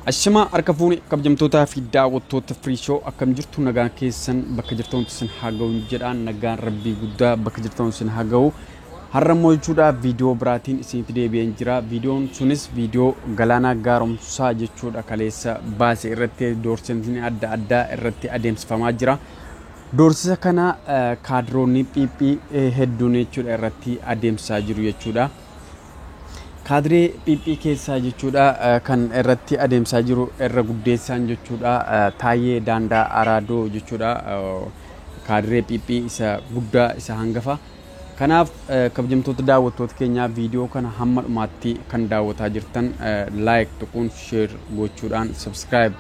Ashamaa harka fuuni kabajamtootaa fi daawwattoota Firii Show, akkam jirtu? Nagaan keessan bakka jirtan isin haa ga'u jedhaan. Nagaan rabbii guddaa bakka jirtan isin haa ga'u. Har'a immoo jechuudha viidiyoo biraatiin isinitti deebi'een jira. Viidiyoon sunis viidiyoo Galaanaa Gaaromsaa jechuudha kaleessa baase irratti doorsisni adda addaa irratti adeemsifamaa jira. Doorsisa kana kaadiroonni PP hedduun jechuudha irratti adeemsisaa jiru jechuudha. Kaadiree PP keessaa jechuudha kan irratti adeemsaa jiru irra guddeessaan jechuudha Taayyee Daandaa Araadoo jechuudha, kaadiree PP isa guddaa, isa hangafa. Kanaaf kabajamtoota daawwattoota keenyaa, viidiyoo kana hamma dhumaatti kan daawwataa jirtan like tuquun, share gochuudhaan, subscribe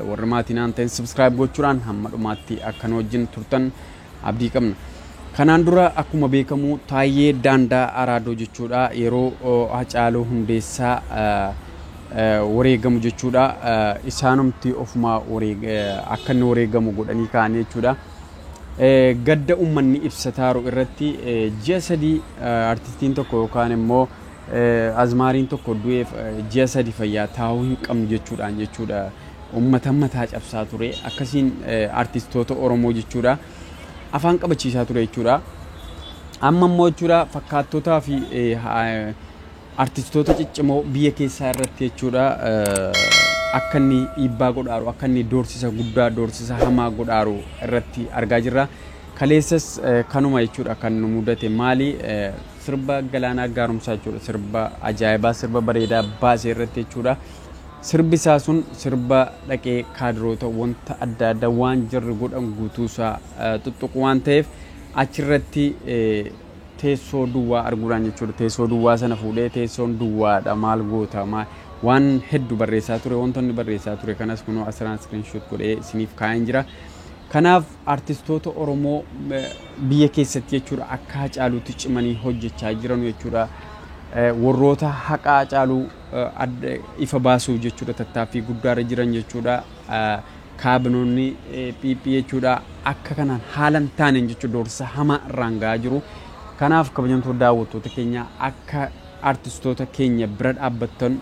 warra maatii naan ta'in subscribe gochuudhaan hamma dhumaatti akka nu wajjin turtan abdii qabna. Kanaan dura akkuma beekamu Taayyee Daandaa Araadoo jechuudha yeroo Hacaaluu Hundeessaa wareegamu jechuudha isaanumti ofumaa akka inni wareegamu godhanii ka'anii jechuudha. Gadda uummanni ibsataaru irratti ji'a 3 artistiin tokko yookaan immoo azmaariin tokko du'eef ji'a 3 fayyaa taa'uu hin qabnu jechuudhaan jechuudha uummata mataa cabsaa ture. Akkasiin artistoota Oromoo jechuudha afaan qabachiisaa ture jechuudha. Amma immoo jechuudha fakkaattotaa fi artistoota ciccimoo biyya keessaa irratti jechuudha akka inni dhiibbaa godhaaru, akka inni doorsisa guddaa, doorsisa hamaa godhaaru irratti argaa jirra. Kaleessas kanuma jechuudha kan nu mudate. Maali? Sirba Galaanaa Gaaromsaa jechuudha, sirba ajaa'ibaa, sirba bareedaa baase irratti jechuudha. Sirbi isaa sun sirba dhaqee kaadiroota wanta adda addaa waan jirri godhan guutuusaa tuttuqu waan ta'eef achirratti teessoo duwwaa arguudhaan jechuudha. Teessoo duwwaa sana fuudhee teessoon duwwaadha maal goota waan hedduu barreessaa ture. Wantoonni barreessaa ture kanas kunoo asirraan screenshot godhee isiniif kaa'een jira. Kanaaf artistoota Oromoo biyya keessatti jechuudha akka Hacaaluutti cimanii hojjechaa jiran jechuudha. Warroota haqa Hacaaluu ifa baasuuf jechuudha tattaaffii guddaarra jiran jechuudha. Kaabinoonni PP jechuudha akka kanaan haala hin taaneen jechuudha doorsisa hamaa irraan gahaa jiru. Kanaaf kabajamtoota daawwattoota keenya, akka artistoota keenya bira dhaabbattan,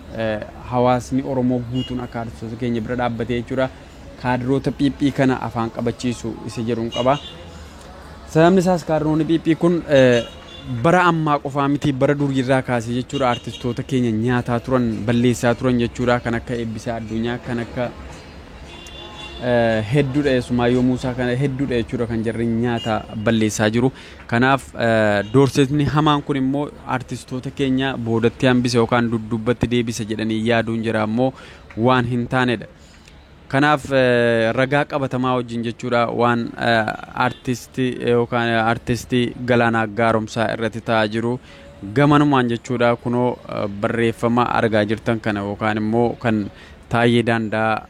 hawaasni Oromoo guutuun akka artistoota keenya bira dhaabbatee jechuudha kaadiroota PP kana afaan qabachiisu isa jedhuun qaba. Sababni isaas kaadiroonni PP kun bara ammaa qofaa miti, bara duriirraa kaasee jechuudha artistoota keenya nyaataa turan, balleessaa turan jechuudha. Kan akka Eebbisaa Addunyaa, kan akka hedduudha, Eessumaayyoo Muusaa, kana hedduudha jechuudha kan jarri nyaata balleessaa jiru. Kanaaf doorsisni hamaan kun immoo artistoota keenya boodatti hambisa yookaan duddubbatti deebisa jedhanii yaaduun jira immoo waan hin taanedha. Kanaaf ragaa qabatamaa wajjin jechuudha waan artistii yookaan artistii Galaanaa Gaaromsaa irratti ta'aa jiru gamanumaan jechuudha kunoo barreeffama argaa jirtan kana yookaan immoo kan Taayyee Daandaa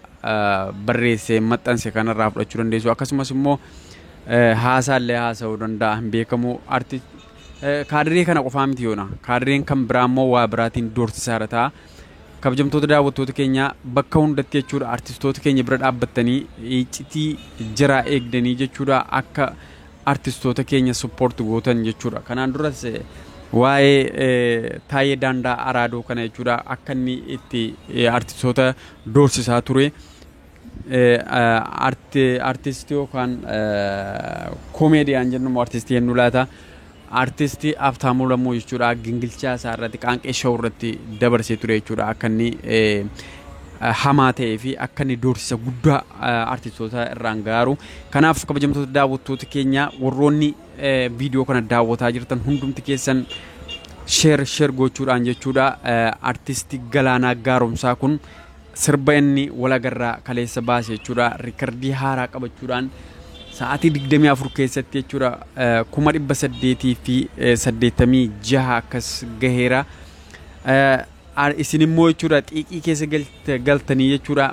barreessee maxxanse kanarraa fudhachuu dandeessu. Akkasumas immoo haasaallee haasa'uu danda'a, hin beekamu. Kaadiree kana qofaa miti yoona. Kaadireen kan biraa immoo waa biraatiin doorsisaara ta'a. Kabajamtoota daawwattoota keenya, bakka hundatti jechuudha artistoota keenya bira dhaabbattanii iccitii jiraa eegdanii jechuudha akka artistoota keenya support gootan jechuudha. Kanaan duras waa'ee Taayyee Daandaa Araadoo kana jechuudha akka inni itti artistoota doorsisaa ture. Artistii yookaan komeediyaan jennu immoo artistii jennu laata. Artistii Habtaamuu Lammuu jechuudha gingilchaa isaa irratti, qaanqee show irratti dabarsee ture jechuudha akka inni hamaa ta'ee fi akka inni doorsisa guddaa artistoota irraan gaaru. Kanaaf kabajamtoota daawwattoota keenya, warroonni viidiyoo kana daawwataa jirtan hundumti keessan share share gochuudhaan jechuudha artistii Galaanaa Gaaromsaa kun sirba inni walagarraa kaleessa baase jechuudha rikardii haaraa qabachuudhaan sa'aatii 24 keessatti jechuudha 886,000 akkas gaheera. Isin immoo jechuudha xiiqii keessa galtanii jechuudha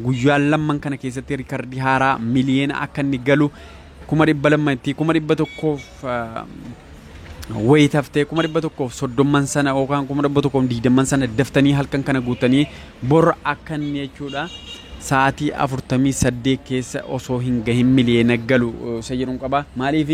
guyyaan lamman kana keessatti rikardii haaraa miliyoona akka inni galu 200,000tti 100,000 wayitaftee 130,000 sana yookaan 120,000 sana daftanii halkan kana guutanii bor akka inni jechuudha sa'aatii 48 keessa osoo hin gahin miliyoona galu isa jedhuun qaba. Maaliif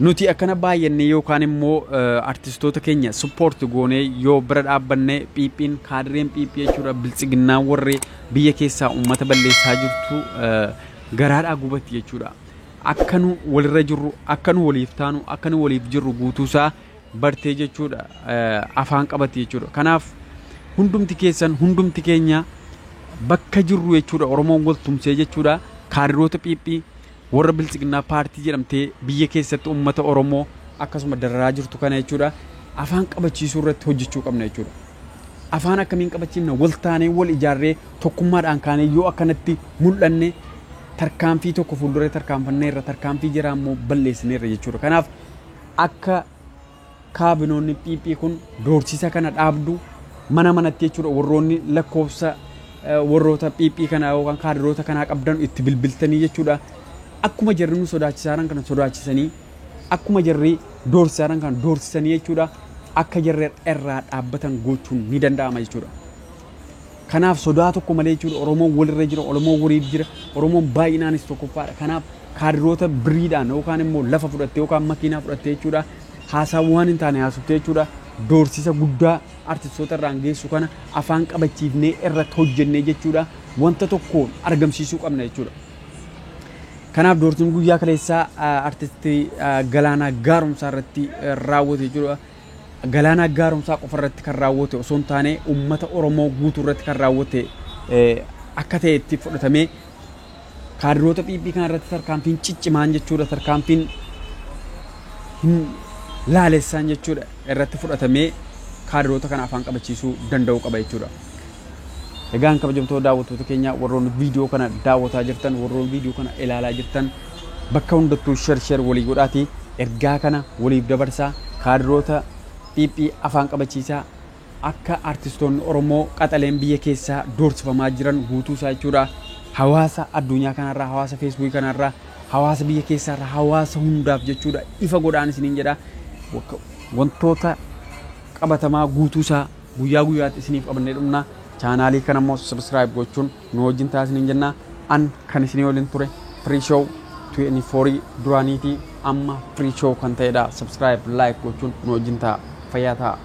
Nuti akkana baay'annee yookaan immoo artistoota keenya support goonee yoo bira dhaabbannee, PP'n, kaadireen PP jechuudha, Biltsiginnaan warri biyya keessaa uummata balleessaa jirtu garaadhaa gubatti jechuudha. Akka nu walirra jirru, akka nu waliif taanu, akka nu waliif jirru guutuusaa bartee jechuudha, afaan qabatti jechuudha. Kanaaf hundumti keessan, hundumti keenya bakka jirru jechuudha, Oromoon wal tumsee jechuudha, kaadiroota PP warra Biltsiginnaa paartii jedhamtee biyya keessatti uummata Oromoo akkasuma dararaa jirtu kana jechuudha, afaan qabachiisuu irratti hojjechuu qabna jechuudha. Afaan akkamiin qabachiifna? Wal taanee, wal ijaarree, tokkummaadhaan kaanee yoo akkanatti mul'anne, tarkaanfii tokko fuuldura tarkaanfanneerra, tarkaanfii jiraa immoo balleessineerra jechuudha. Kanaaf akka kaabinoonni PP kun doorsisa kana dhaabdu, mana manatti jechuudha, warroonni lakkoofsa warroota PP kana yookaan kaadiroota kanaa qabdan itti bilbiltanii jechuudha. Akkuma jarri nu sodaachisaa kana sodaachisanii, akkuma jarri doorsisaa kana doorsisanii jechuudha, akka jarri irraa dhaabbatan gochuun ni danda'ama jechuudha. Kanaaf sodaa tokko malee jechuudha, Oromoon walirra jira, Oromoon waliif jira, Oromoon baay'inaanis tokkoffaadha. Kanaaf kaadiroota biriidhaan yookaan immoo lafa fudhattee yookaan makiinaa fudhattee jechuudha, haasaa waan hin taane haasoftee jechuudha, doorsisa guddaa artistoota irraan geessu kana afaan qabachiifnee irratti hojjennee jechuudha, wanta tokko argamsiisuu qabna jechuudha. Kanaaf doorsisni guyyaa kaleessaa artistii Galaanaa Gaaromsaa irratti raawwate jechuudha. Galaanaa Gaaromsaa qofa irratti kan raawwate osoo hin taane, uummata Oromoo guutuu irratti kan raawwate akka ta'etti fudhatamee, kaadiroota PP kana irratti tarkaanfiin ciccimaan jechuudha, tarkaanfiin hin laalessaan jechuudha, irratti fudhatamee kaadiroota kana afaan qabachiisuu danda'uu qaba jechuudha. Egaan kabajamtoota daawwattoota keenya, warroonni viidiyoo kana daawwataa jirtan, warroonni viidiyoo kana ilaalaa jirtan, bakka hundattuu share share walii godhaati ergaa kana waliif dabarsaa, kaadiroota PP afaan qabachiisaa, akka artistoonni Oromoo qaxaleen biyya keessaa doorsifamaa jiran guutuusaa jechuudha. Hawaasa addunyaa kanarraa, hawaasa Feesbuukii kanarraa, hawaasa biyya keessaarraa, hawaasa hundaaf jechuudha ifa godhaan isiniin jedha. Wantoota qabatamaa guutuusaa guyyaa guyyaatti isiniif qabannee dhumna. Chaanaalii kana immoo subscribe gochuun nu wajjin taasisaniin jenna. An kan isinii waliin ture Free Show 24 duraaniitii amma Free Show kan ta'edha. Subscribe, like gochuun nu wajjin ta'a. Fayyaa ta'a.